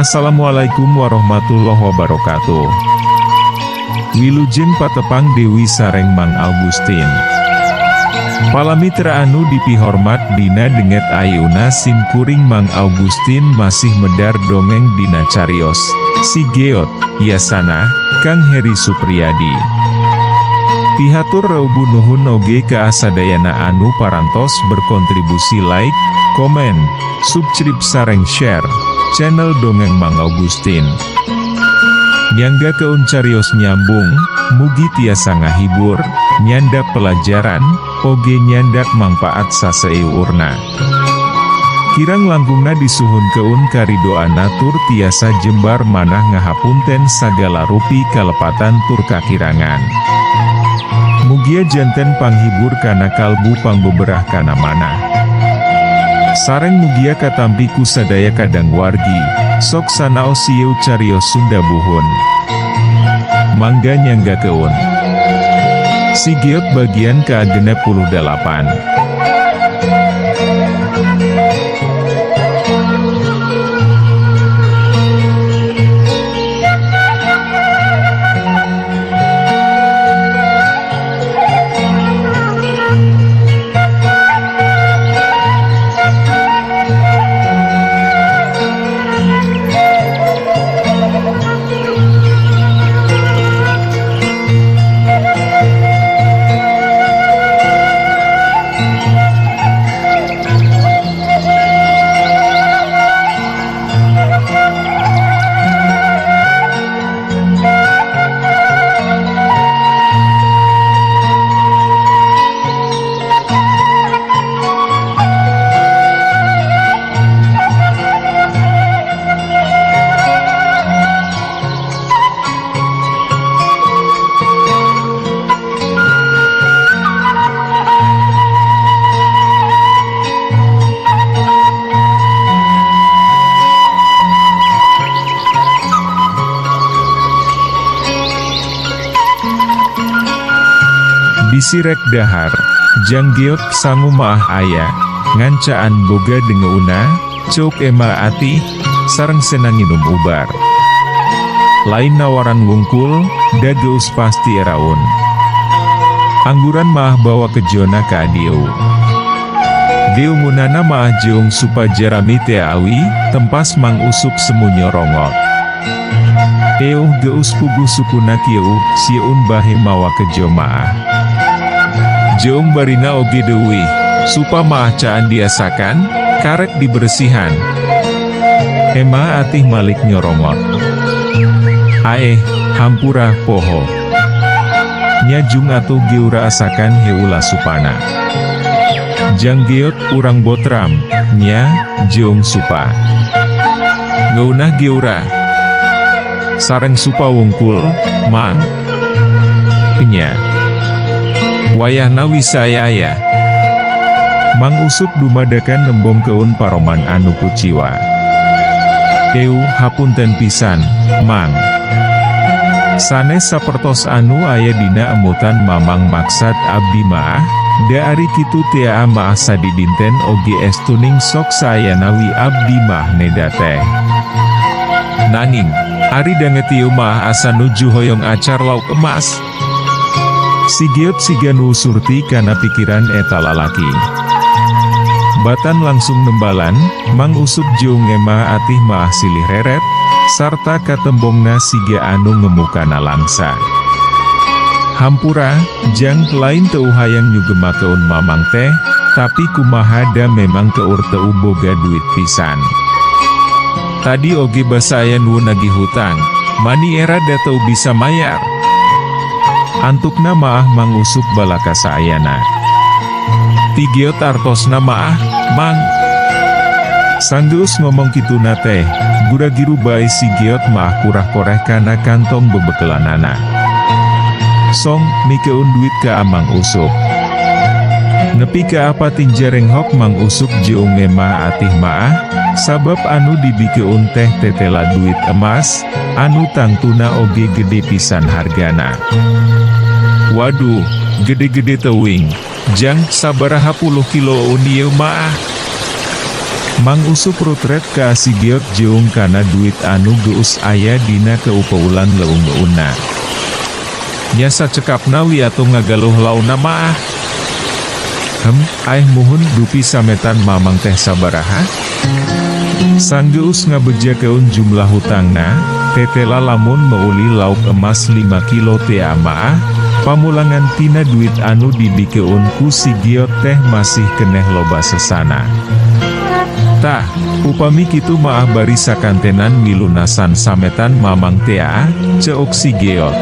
Assalamualaikum warahmatullahi wabarakatuh. Wilujeng patepang Dewi sareng Mang Augustin. Palamitra anu dipihormat, dina dinten ayeuna sim kuring Mang Augustin masih medar dongeng dina carios Si Geot, Yasana, Kang Heri Supriyadi. Pihatur reubu nuhun oge ka sadayana anu parantos berkontribusi like, komen, subscribe sareng share channel Dongeng Mang Augustin. Nyanggakeun carios nyambung, mugi tiasa ngahibur, nyandak pelajaran, oge nyandak mangpaat saseueurna. Kirang langkungna disuhunkeun karidoan tur tiasa jembar manah ngahapunten sagala rupi kalepatan tur kakirangan. Mugia janten panghibur kana kalbu, pangbeberah kana manah. Sareng mugia katampi ku sadaya kadang wargi, sok sanaos ieu carios Sunda buhun. Mangga nyanggakeun. Si Geot bagian ke-68. Bisi rek dahar, Jang Geot, sangu maah aya, ngan caan boga dengeuna, ceuk Ema Atih, sareng sena nginum ubar. Lain nawaran wungkul, da geus pasti eraun. Angguran maah bawa kejona ka dieu. Diungunana maah jeung supa jerami teh awi, tempas Mang Usup semu nyorongot. Euh, geus puguh sukuna kieu, sieun bahe mawa kejo maah. Jeung barina oge deuih, supa maah caan diasakan, karek diberesihan. Ema Atih malik nyorongot. Aeh, hampura, poho. Nya jung atuh, geura asakan heula supana. Jang Geot, urang botram, nya, jeung supa. Ngeunah geura. Sareng supa wungkul, Mang. Nya. Wayahna wis aya. Mang Usup dumadakan nembongkeun paroman anu kuciwa. Euh, hapunten pisan, Mang. Sanes sapertos anu aya dina emutan Mamang maksad abdi maah, da ari kitu tea maah sadidinten oge estuning sok saayana wi abdi mah neda teh. Nanging, ari danget ieu maah asa nuju hoyong acar lauk emas. Si Geot siga nu surti kana pikiran eta lalaki. Batan langsung nembalan, Mang Usup jeung Ema Atih maah silih reret, sarta katembongna siga anu ngemukana langsa. Hampura, Jang, lain teu hayang nyugemakeun Mamang teh, tapi kumaha da memang keur teu boga duit pisan. Tadi oge basa aya nu nagih hutang, mani era da teu bisa mayar. Antukna maah Mang Usup balaka saayana. Ti Geot artosna maah, Mang. Sanggeus ngomong kituna teh, gura-giru bae si Geot maah kurah-koreh kana kantong bebekelanana. Song, mikeun duit ka Amang Usup. Nepi ka apa tinjarenghok Mang Usup jeung Ema Atih maah, sabab anu dibikeun teh tetela duit emas, anu tangtuna oge gede pisan hargana. Waduh, gede-gede teuing. Jang, sabaraha puluh kilo ieu maah? Mang Usup rutret ka si Geot jeung kana duit anu geus aya dina keupeulan leung-leunna. Nya sacekapna wi atuh ngagaluh launa maah. Hem, aeh muhun dupi sametan mamang teh sabaraha? Sanggeus ngabejakeun jumlah hutangna, tetela lamun meuli lauk emas 5 kilo tea maah, pamulangan tina duit anu dibikeun ku si Giot teh masih keneh loba sesana. Tah, upami kitu maah bari sakantenan milunasan sametan mamang tea, ceuk si Geot.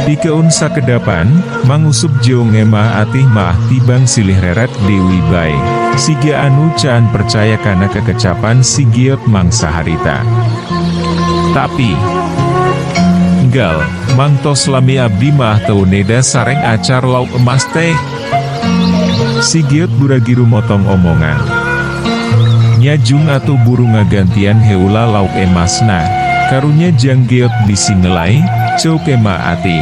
Pikeun sakedapan, Mang Usup jeung Emah Atih maah tibang silih reret deui bae, siga anu can percaya kana kekecapan si Giot mangsa harita. Tapi, enggal, mang tos lami abdi maah teu neda sareng acar lauk emas teh. Si Giot gura-giru motong omongan. Nya jung atuh buru ngagantian heula lauk emasna, karunya jang Geot bisi ngelai, ceuk Ema Atih.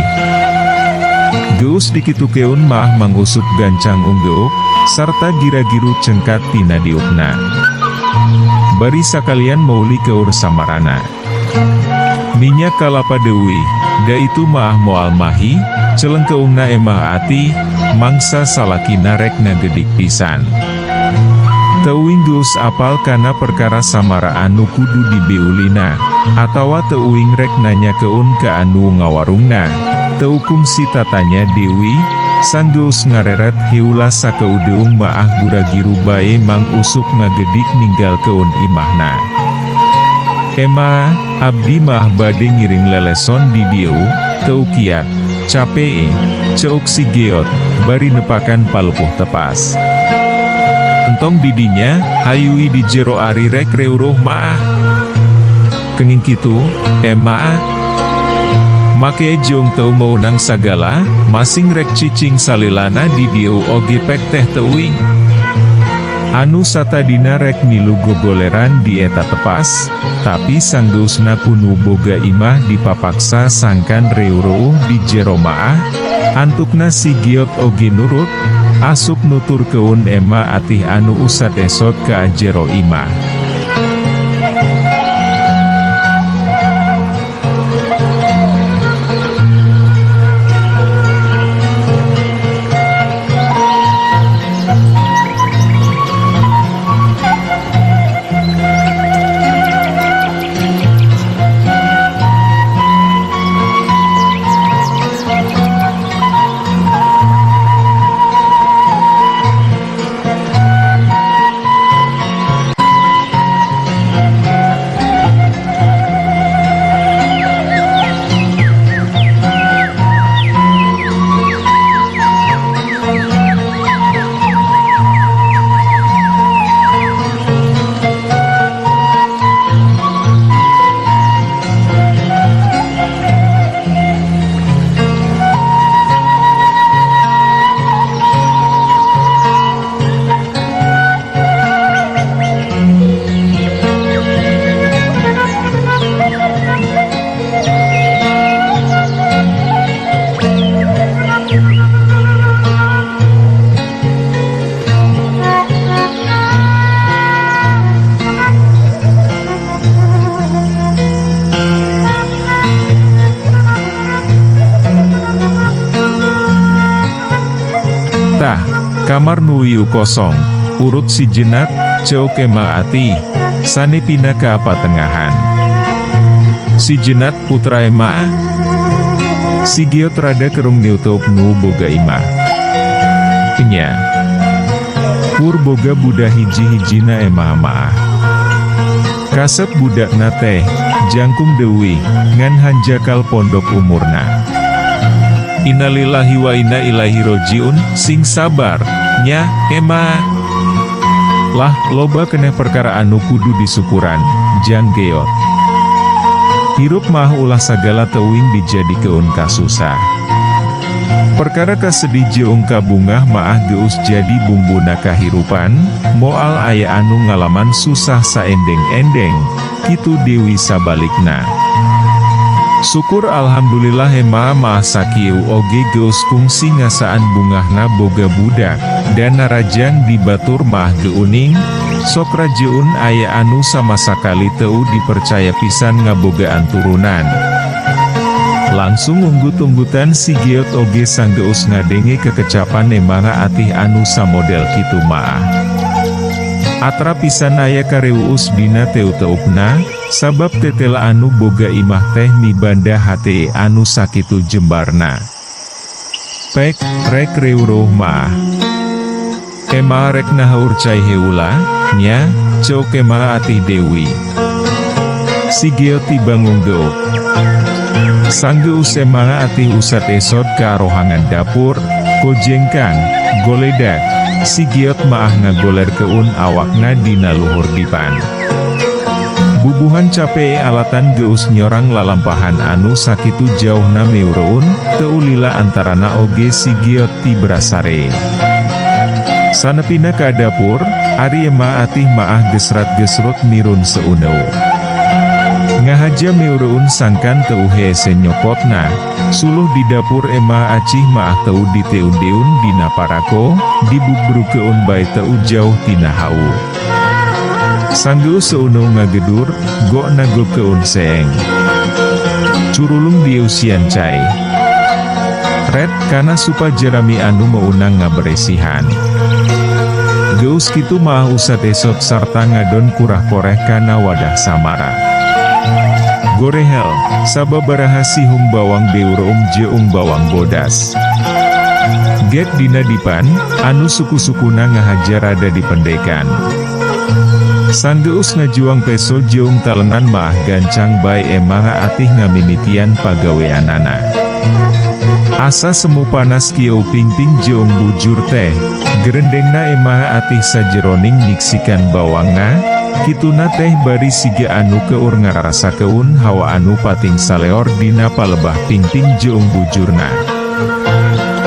Geus dikitukeun maah Mang Usup gancang unggeuk, sarta gira-giru cengkat tina diukna. Bari sakalian meuli keur samarana. Minyak kalapa deui, da itu maah moal mahi, celengkeungna Emah Atih, mangsa salakina rek ngagedik pisan. Teuing geus apal kana perkara samara anu kudu dibeulina, atawa teuing rek nanyakeun ka anu ngawarungna, teu kungsi tatanya deui, sanggeus ngareret heula sakeudeung maah gura-giru bae Mang Usup ngagedik ninggalkeun imahna. Ema, abdi mah bade ngiring leleson di dieu, teu kiat, capee, ceuk si Geot, bari nepakan palupuh tepas. Entong didinya, hayui di jero ari rek reuruh maah. Kenging kitu, ema. Make jeung teu meunang sagala, masing rek cicing salilana di dieu oge pek teh teuing. Anu satadina rek milu gogoleran di eta tepas, tapi sanggeusna ku nu boga imah dipapaksa sangkan reuruh di jero maah, antukna si Giot oge nurut, asup nuturkeun Ema Atih anu usat esot ka jero imah. Tah, kamar nu kosong, urut si jenak, ceuk Ema Atih, sanepina ka patengahan. Si Jenat putra Ema. Si Giot rada kerung niutup nu boga imah. Enya. Pur boga budak hiji-hijina Ema maah. Kasep budakna teh, jangkung deui, ngan hanjakal pondok umurna. Innalillahi wa inna ilaihi rojiun, sing sabar, nya, Ema. Lah, loba keneh perkara anu kudu disukuran, jang Geot. Hirup mah ulah sagala teuing dijadikeun kasusah. Perkara kasedih jeung kabungah maah geus jadi bumbuna kahirupan, moal aya anu ngalaman susah saendeng-endeng, kitu deui sabalikna. Syukur alhamdulillah Ema mah sakieu oge geus kungsi ngasaan bungahna boga budak, dan narajang di batur mah geuning, Sok rajeun aya anu samasakali teu dipercaya pisan ngabogaan turunan. Langsung unggut-unggutan si Geot oge sanggeus ngadenge kekecapan Emanga Atih anu samodel kitu maah. Atra pisan aya kareuus dina teu-teupna, sabab tetela anu boga imah teh mibanda hate anu sakitu jembarna. Pek, rek reuruh maah. Ema rek nahaur cai heula, nya, ceuk Ema Atih Dewi. Si Geot tiba nunggeuk. Sanggeus Ema Atih usat esot ka rohangan dapur, kojengkang, goledak, si Geot maah ngagolerkeun awakna dina luhur dipan. Bubuhan capek alatan geus nyorang lalampahan anu sakitu jauhna meureun, teu lila antarana oge si Geot tibra sare. Sanepina ka dapur, ari Ema Atih maah gesrat-gesrut mirun seuneu. Ngahaja meureun sangkan teu hese nyokotna, suluh di dapur Ema Acih maah teu diteun-deun dina parako, dibubrukeun bae teu jauh tina hau. Sanggeus seuneu ngagedur, gok nagogkeun seeng. Curulung dieusian cai. Ret, kana supa jerami anu meunang ngaberesihan. Geus kitu maah usat esot sarta ngadon kurah-koreh kana wadah samara. Gorehel, sababaraha sihung bawang beureum jeung bawang bodas. Get dina dipan, anu suku-sukuna ngahaja rada dipendekan. Sanggeus ngajuang peso jeung talenan maah gancang bae Emanga Atih ngamimitian pagaweanana. Asa semu panas kieu pingping jeung bujur teh, gerendengna Emanga Atih sajeroning nyiksikan bawangna, kituna teh bari siga anu keur ngararasakeun hawa anu pating saleor dina palebah pingping jeung bujurna.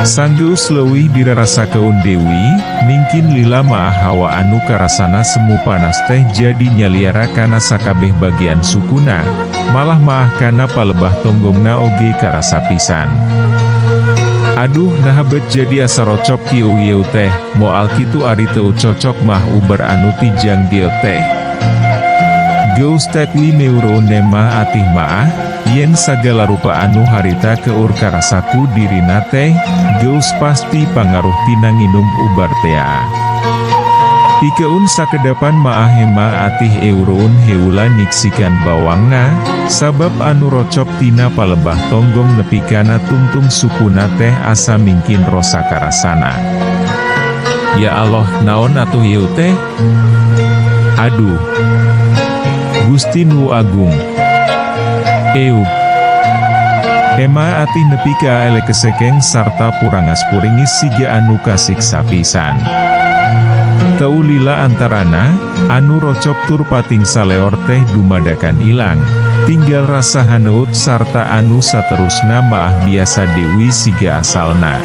Sanggeus leuwih dirarasakeun Dewi, mingkin lila maah hawa anu karasana semu panas teh jadi nyaliara kana sakabeh bagian sukuna, malah maah kana palebah tonggongna oge karasa pisan. Aduh, naha bet jadi asa rocok kieu ieu teh, moal kitu ari teu cocok mah uber anu tijang dieu teh. Geus tekwi meureun Ema Atih maah, yen sagala rupa anu harita keur karasaku dirina teh, geus pasti pangaruh tina nginum ubar tea. Pikeun sakedapan maah Ema Atih eureun heula nyiksikan bawangna, sabab anu rocok tina palebah tonggong nepi kana tungtung sukuna teh asa mingkin rosa karasana. Ya Allah, naon atuh ieu teh? Aduh. Gusti Nu Agung. Eug. Ema Atih nepi ka ele kesekeng sarta purangas puringis siga anu kasiksa pisan. Teu lila antarana, anu rocok tur pating saleor teh dumadakan ilang, tinggal rasa haneut sarta anu saterusna maah biasa deui siga asalna.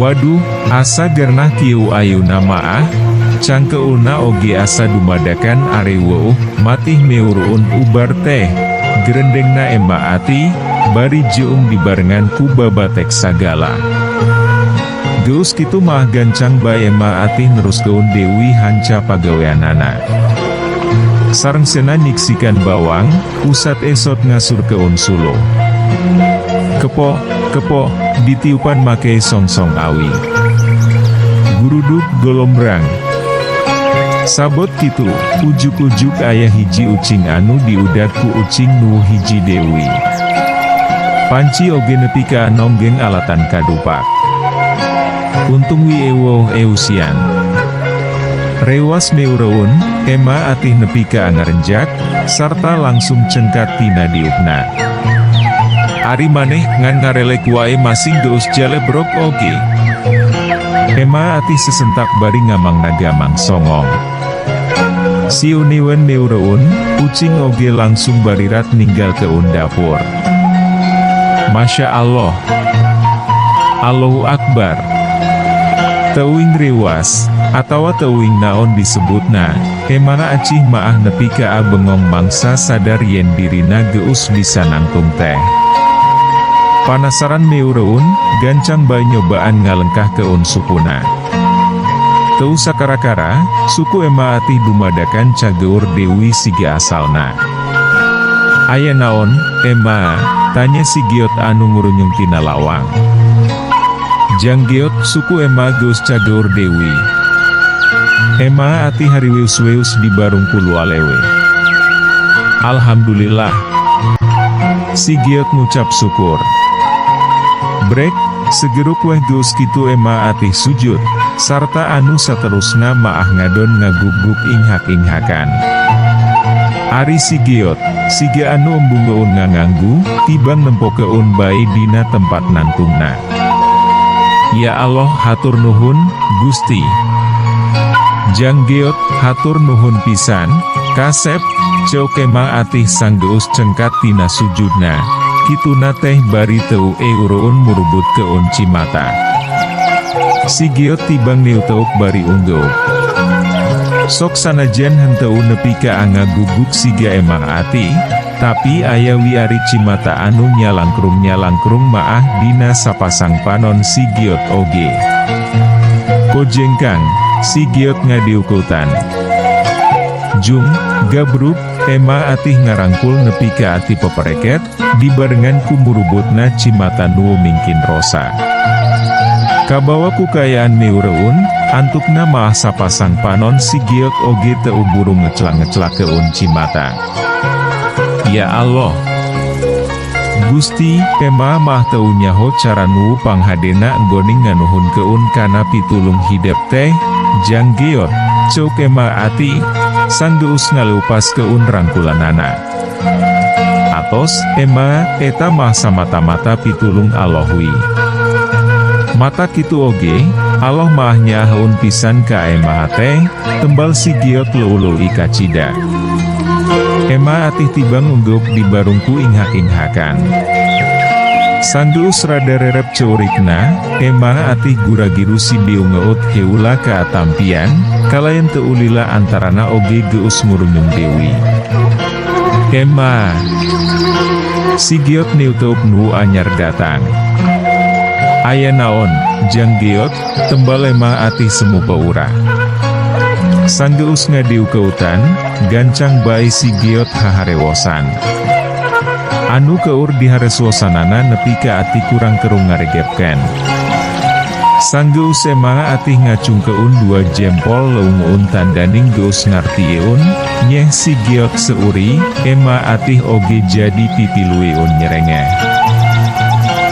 Waduh, asa gernah kieu ayeuna maah. Cangkeulna oge asa dumadakan areweuh matih meureun ubar teh, gerendengna Ema Atih, bari jeung dibarengan ku babatek sagala. Geus kitu mah gancang bae Ema Atih neruskeun deui hanca pagaweanana. Sareng sena nyiksikan bawang, usat esot ngasurkeun suluh. Kepoh, kepoh, ditiupan make songsong awi. Gurudug golombrang. Sabot kitu, ujug-ujug aya hiji ucing anu diudag ku ucing nu hiji deui. Panci oge nepi ka nonggeng alatan kadupak. Untung wi euweuh eusian. Rewas meureun, Ema Atih nepi ka ngarenjak, sarta langsung cengkat tina diukna. Ari maneh ngan ngarelek wae masing geus jalebrok oge. Ema Atih sesentak bari ngamangna gamang songong. Siuniwen meureun, ucing oge langsung barirat ninggalkeun dapur. Masya Allah. Allahu Akbar. Teuing rewas, atawa teuing naon disebutna, Ema Acih maah nepi ka bengong mangsa sadar yen dirina geus bisa nangtung teh. Panasaran meureun, gancang bae nyobaan ngalengkahkeun sukuna. Teu sakara-kara, suku Ema Atih dumadakan cageur deui siga asalna. "Aya naon, Ema?" tanya si Giot anu ngurunyung tina lawang. "Jang Giot, suku Ema geus cageur deui." Ema Atih hariweus-weus dibarung ku lualewe. "Alhamdulillah." Si Giot ngucap syukur. Brek, segeruk weh geus kitu Ema Atih sujud, sarta anu saterusna maah ngadon ngaguguk inghak-inghakan. Ari si Giot, siga anu embungeun nganganggu, tibang nempokeun bae dina tempat nangtungna. "Ya Allah, hatur nuhun, Gusti. Jang Geot, hatur nuhun pisan, kasep," ceuk Ema Atih sanggeus cengkat tina sujudna, kituna teh bari teu eureun murubutkeun cimata. Si Geot tibang neuteuk bari unggeuk. Sok sanajan henteu nepi ka ngaguguk siga Ema Atih, tapi aya wi ari cimata anu nyalangkrung-nyalangkrung maah dina sapasang panon si Giot oge. "Kojengkang," si Giot ngadiukutan. Jung, gabruk, Ema Atih ngarangkul nepi ka ati pepereket, dibarengan ku murubutna cimata nu mingkin rosa. Kabawa ku kaayaan meureun, antukna maah sapasang panon si Giot oge teu buru ngeclak-ngeclakeun cimata. "Ya Allah. Gusti," Ema mah teu nyaho cara nu panghadena enggoning nganuhunkeun kana pitulung hidep teh, "Jang Geot," ceuk Ema Atih, sanggeus ngaleupaskeun rangkulanana. "Atos, Ema, eta mah samata-mata pitulung Allah wi." "Matak kitu oge, Allah mah nyaaheun pisan ka Ema teh," tembal si Giot leuleui kacida. Ema Atih tibang unggeuk dibarung ku inghak-inghakan. Sanggeus rada rerep ceurikna, Ema Atih gura-giru sibiu ngeut heula ka tampian, kalayan teu lila antarana oge geus ngurunyung deui. "Ema." Si Giot neuteuk nu anyar datang. "Aya naon, Jang Geot?" tembal Ema Atih semu peurah. Sanggeus ngadiukeutan, gancang bae si Giot haharewosan. Anu keur diharewosanana nepi ka ati kurang kerung ngaregepkeun. Sanggeus Ema Atih ngacungkeun dua jempol leungeun tandaning geus ngartieun, nyeh si Giot seuri, Ema Atih oge jadi pipilueun nyerengeh.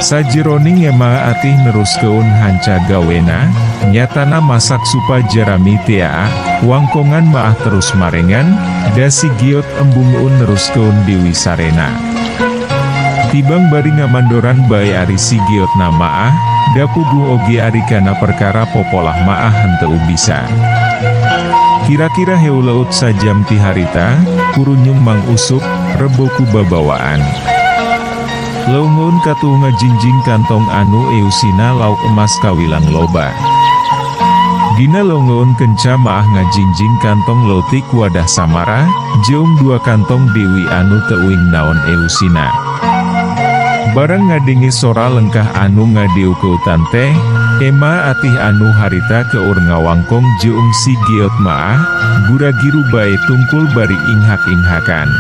Sajeroning Ema Atih neruskeun hanca gawena, nyatana masak supa jerami tea, wangkongan maah terus marengan, da si Giot embungeun neruskeun deui sarena. Tibang bari ngamandoran bae ari si Giot na maah, da puguh oge ari kana perkara popolah maah henteu bisa. Kira-kira heuleut sajam ti harita, kurunyung Mang Usup, rebo ku babawaan. Leungeun katuhu ngajingjing kantong anu eusina lauk emas kawilang loba. Dina leungeun kenca maah ngajingjing kantong leutik wadah samara, jeung dua kantong deui anu teu uing naon eusina. Barang ngadenge sora lengkah anu ngadiukeutan teh, Ema Atih anu harita keur ngawangkong jeung si Geot maah, gura-giru bae tungkul bari inghak-inghakan.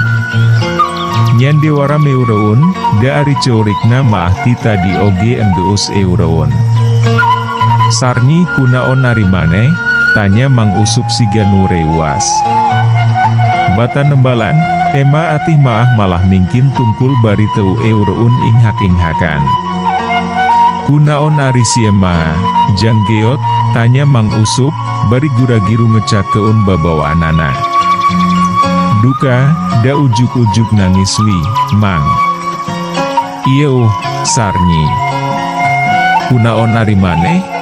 Nyandewara meureun, da ari ceurikna maah ti tadi oge enggeus eureun. Sarni, kunaon ari maneh? Tanya Mang Usup siga nu reuas. Bata nembalan, Ema Atih maah malah mingkin tungkul bari teu eureun inghak-inghakan. Kunaon ari sia mah, Jang Geot? Tanya Mang Usup, bari gura-giru ngecakeun babawaanana. Duka, da ujug-ujug nangis wi, Mang. Ieuh, Sarni. Kunaon ari maneh?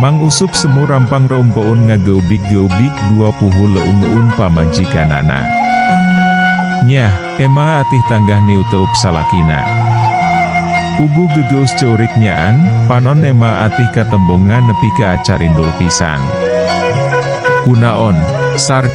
Mang Usup semu rampang reumpeun ngageubig-geubig dua puhu leungeun pamajikanana. Nyah, Ema Atih tanggah niuteup salakina. Puguh gegeus ceurik nyaan, panon Ema Atih katembongan nepi ka acarindul pisan. Kunaon, Sar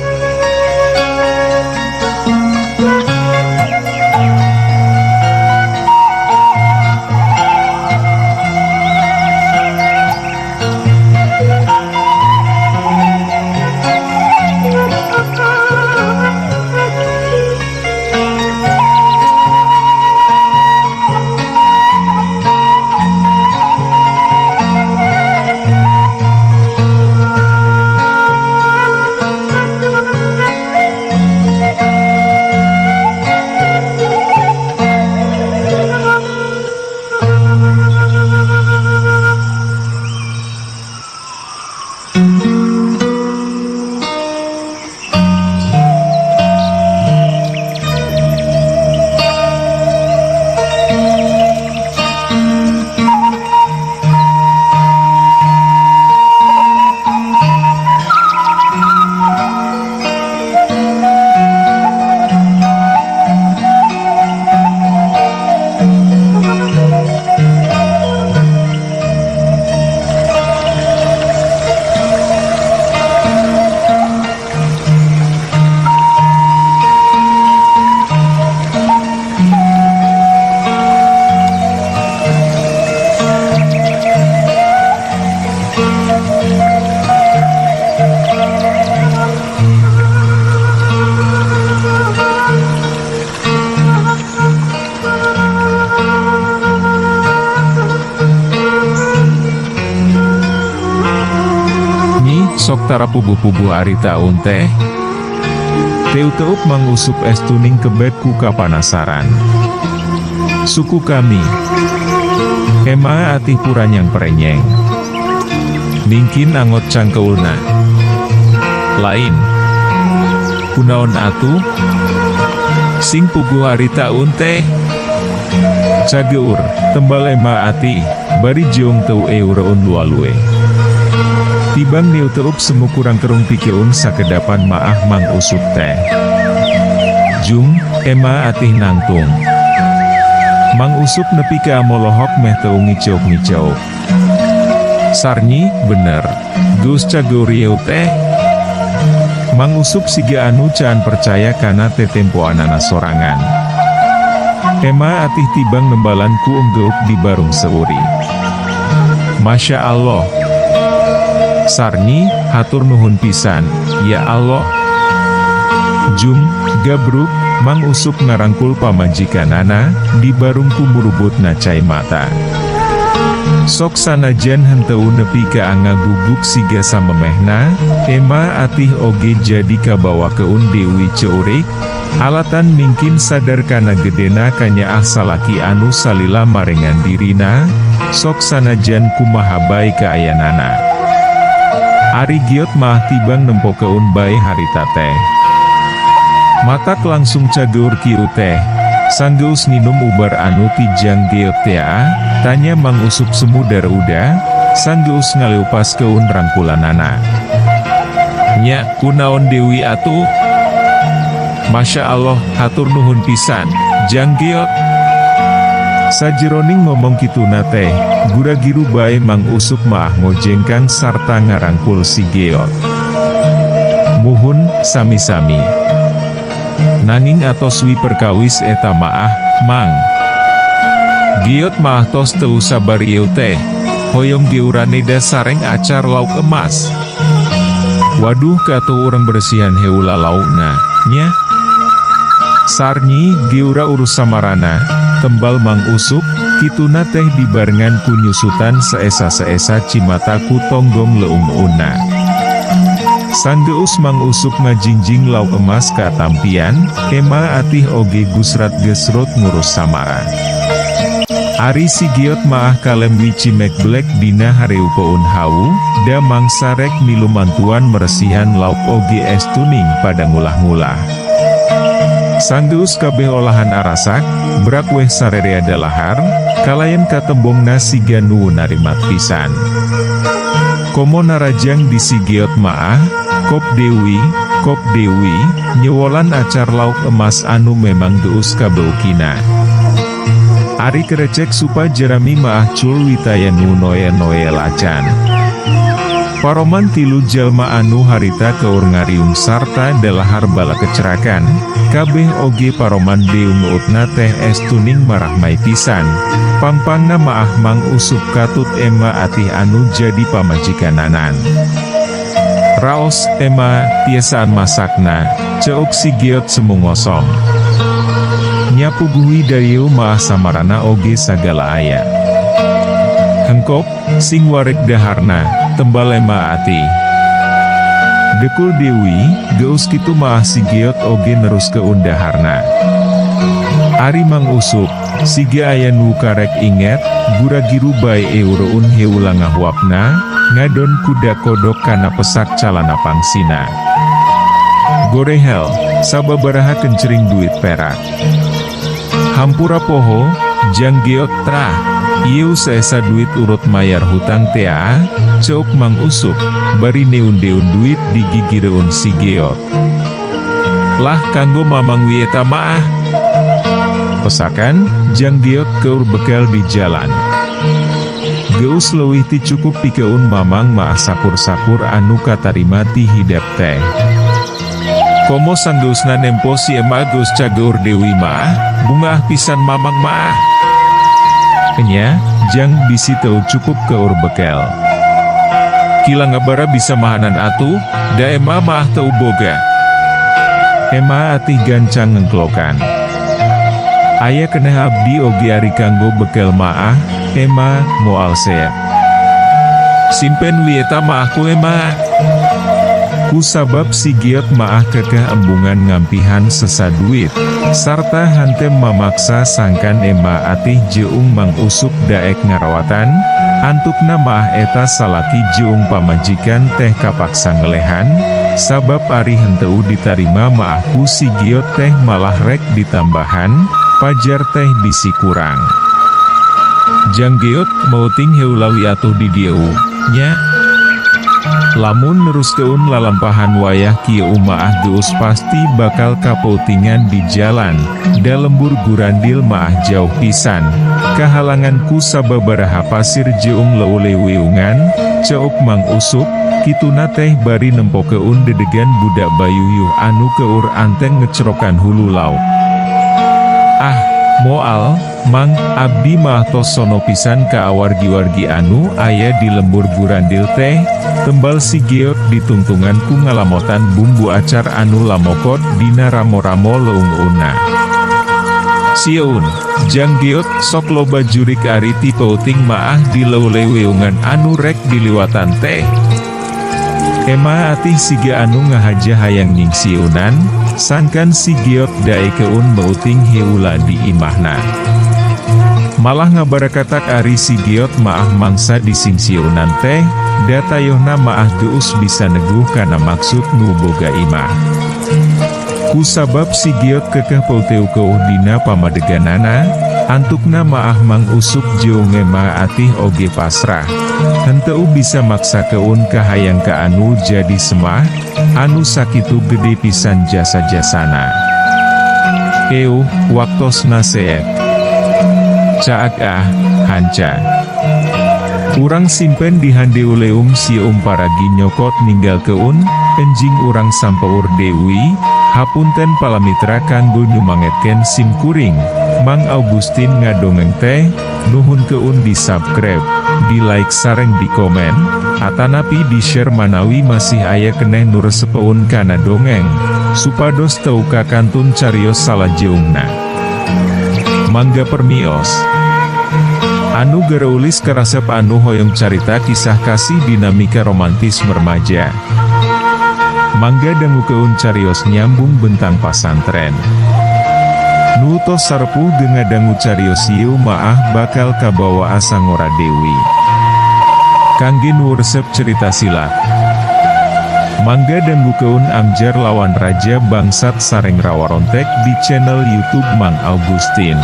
Nyi, sok tara puguh-puguh ari taun teh? Teu-teup Mang Usup estuning kebet ku kapanasaran. Suku kami. Ema Atih puranyang perenyeng. Mingkin angot cangkeulna. Lain. Kunaon atuh? Sing puguh ari taun teh? Cageur, tembal Ema Atih, bari jeung teu eureun lualue. Tibang niuteup semu kurang kerung pikeun sakedapan maah Mang Usup teh. Jung, Ema Atih nangtung. Mang Usup nepi ka molohok meh teu ngiceuk-ngiceuk. Sarni, bener. Geus cageur ieu teh? Mang Usup siga anu can percaya kana tetempoanana sorangan. Ema Atih tibang nembalan ku enggeuk di barung seuri. Masya Allah. Sarni, hatur nuhun pisan, ya Allah. Jung, gabruk, Mang Usup ngarangkul pamajikanana, di barung ku murubutna cai mata. Sok sanajan henteu nepi ka angaguguk siga samemehna, Ema Atih oge jadi kabawakeun deui ceurik, alatan mingkin sadar kana gedena kanyaah salaki anu salila marengan dirina, sok sanajan kumaha bae kaayanana. Ari Giot mah tibang nempokeun bae harita teh. Matak langsung cageur kieu teh. Sanggeus nginum ubar anu ti Jang Geot tea? Tanya Mang Usup semu daruda, sanggeus ngaleupaskeun rangkulanana. Nya, kunaon deui atuh? Masya Allah, hatur nuhun pisan, Jang Geot. Sajeroning ngomong kituna teh, gura-giru bae Mang Usup maah ngojengkang sarta ngarangkul si Geot. Muhun, sami-sami. Nanging atos wi perkawis eta maah, Mang. Geot maah tos teu sabar ieu teh, hoyong geura neda sareng acar lauk emas. Waduh katuh urang beresihan heula laukna, nya. Sarnyi, geura urus samarana, tembal Mang Usup, kituna teh dibarengan ku nyusutan seesa-seesa cimata ku tonggong leungeunna. Sanggeus Mang Usup ngajingjing lauk emas ka tampian, Ema Atih oge gusrat gesrut ngurus samara. Ari si Geot maah kalem wi cimek blek dina hareupeun hawu, da mangsa rek milu mantuan meresihan lauk oge es tuning pada ngulah-ngulah. Sanggeus kabeh olahan arasak, brak weh sarerea dalahar, kalayan katembongna siga nu narimat pisan. Komo narajang di si Geot maah, kop deui, kop deui, nyewolan acar lauk emas anu memang geus kabeukina. Ari kerecek supa jerami maah cul wi taya nu noel-noel acan. Paroman tilu jalma anu harita keur ngariung sarta dalahar bala kecerakan, kabeh oge paroman deungeutna teh es tuning marahmai pisan, pangpangna maah Mang Usup katut Ema Atih anu jadi pamajikananan. Raos, Ema, tiasaan masakna, ceuk si Geot semu ngosong. Nya puguh wi da ieu maah samarana oge sagala aya. Hengkop, sing wareg daharna, tembal Ema Atih. Dekul deui, geus kitu maah si Geot oge neruskeun daharna. Ari Mang Usup, siga aya nu karek inget, gura-giru bae eureun heula ngahuapna, ngadon kuda kodok kana pesak calana pangsina. Gorehel, sababaraha kencering duit perak. Hampura poho, Jang Geot trah, ieu saesa duit urut mayar hutang tea, ceuk Mang Usup, bari neun-deun duit di gigireun si Geot. Lah kanggo mamang wi eta maah. Pesakan, Jang Geot keur bekel di jalan. Geus leuwih ti cukup pikeun mamang maah sakur-sakur anu katarima ti hidep teh. Komo sanggeusna nempo si Ema geus cageur deui maah, bungah pisan mamang maah. Enya, Jang bisi teu cukup keur bekel. Kila ngabara bisa mahanan atuh, da Ema maah teu boga. Ema Atih gancang ngengklokan. Aya keneh abdi oge ari kanggo bekel maah, Ema, moal seep. Simpen wi eta maah ku Ema. Ku sabab si Geot maah kekeh embungan ngampihan sesa duit, sarta hantem mamaksa sangkan Ema Atih jeung Mang Usup daek ngarawatan, antukna maah eta salaki jeung pamajikan teh kapaksa ngelehan, sabab ari henteu ditarima maah ku si Geot teh malah rek ditambahan, pajar teh bisi kurang. Jang Geot, meuting heula wi atuh di dieu, nya. Lamun neruskeun lalampahan wayah kieu maah geus pasti bakal kapeutingan di jalan, da lembur Gurandil maah jauh pisan, kahalangan ku sababaraha pasir jeung leuweung, ceuk Mang Usup, kituna teh bari nempokeun dedegan budak bayuyuh anu keur anteng ngecerokan hulu lauk. Ah, moal, Mang, abdi mah tos sono pisan ka awargi-wargi anu aya di lembur Gurandil teh, tembal si Geot ditungtungan ku ngalamotan bumbu acar anu lamokot dina ramo-ramo leungeunna. Sieun, Jang Geot, sok loba jurik ari ti peuting maah di leuweungan anu rek diliwatan teh. Ema Atih siga anu ngahaja hayang nyingsieunan, sangkan si Geot daekeun meuting heula di imahna. Malah ngabarakatak ari si Geot maah mangsa disingsieunan teh, da tayohna maah geus bisa neguh kana maksud nu boga imah. Ku sabab si Geot kekeh peuteuh dina pamadeganana, antukna maah Mang Usup jeung Ema Atih oge pasrah. Henteu bisa maksakeun kahayang ka anu jadi semah, anu sakitu gede pisan jasa-jasana. Euh, waktosna seep. Caak ah, hanca. Urang simpen di handeuleum sieum paragi nyokot ninggalkeun, enjing urang sampeur deui, hapunten palamitra kanggo nyumangetkeun sim kuring, Mang Augustin ngadongeng teh, nuhunkeun di subscribe, di like sareng di komen, atanapi di share manawi masih aya keneh nu resepeun kana dongeng, supados teu kakantun carios salajeungna. Mangga permios. Anu gareulis karasep anu hoyong carita kisah kasih dinamika romantis remaja. Mangga dangukeun carios nyambung bentang pasantren. Nu tos sarepuh ge ngadangu carios ieu maah bakal kabawa asa ngora deui. Kangge nu resep cerita silat. Mangga dangukeun Amjar lawan Raja Bangsat sareng Rawarontek di channel YouTube Mang Augustin.